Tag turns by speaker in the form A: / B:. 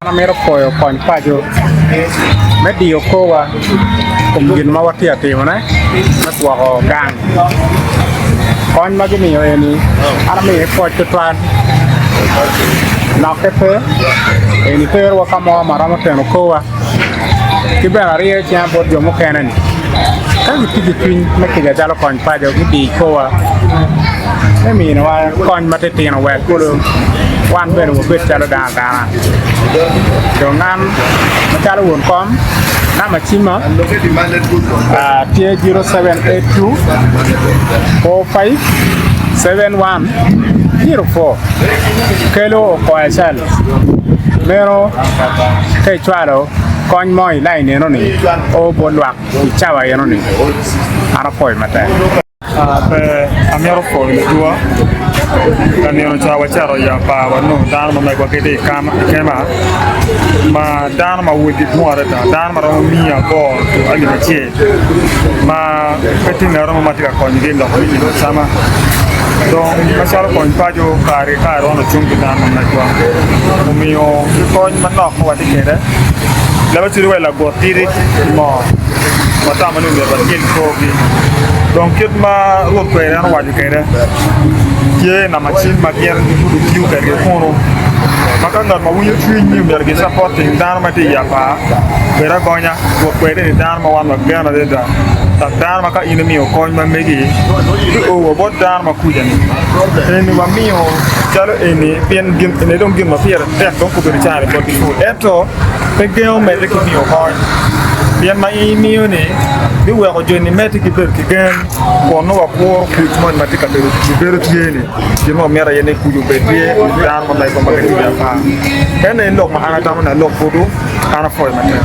A: An amito pwoyo kony paco me diyo korwa i kom gin ma watye ka timone me gwoko gang. Kony ma gimiyo eni an amiyo pwoc tutwal nokke pe eni terowa ka mo ma romo teno korwa ki bene aryeyo cinga bot jo mukene ni ka gitye ki cwiny me kica calo kony paco gudi korwa me miniwa kony matitino wek kulu wan bene wabed calo dano adana. Dong an macalo won kom namba cimma tye 0782 45 71 04 kelo okoya cal meno ka icwalo kony mo i lain enoni o bot lwak i cawa enoni an apwoyo matek.
B: Pe amito pwoyo lutuwa. Ka nino ca wacito i apar wanongo dano ma megwa gitye i kema ma dano ma wotgi dwong adada dano ma romo miya aboro to alip acel ma pe tye ngat mo ma tye ka konyogi i lok me cimo acama dong macalo kony paco kare ki kare wan wacung ki dano ma megwa omiyo ki kony manok ma watye kwede leb acel wa i lagut tidi ki moo. Watamo ni myero watyek korgi. Dong kit ma Rwot kwede en owaco kwede, tye namba cim ma gin gibuto tiyo kwedgi kunu, ma ka ngat ma winyo cwiny ni myero gicapoting dano ma tye i apar, bed agonya. Rwot kwede ni dano ma wan wageno adada, dok dano ma ka in imiyo kony ma megi, ci o wa bot dano ma kuca-ni. Eni wamiyo calo eni pien gin eni dong gin ma pire tek dong obedo caro botgi pur, ento pe gengo medde ki miyo kony. Pien ma in imiyo-ni biweko joni medde ki bedo ki gen kun nongo wakuro kuc moni ma tye ka bedo bedo tye-ni. Gin ma wamito aye ni kuc obed tye i dano ma megwa ma gitye i apar. En aye lok ma an atamo ni alok botwu, an apwoyo matek.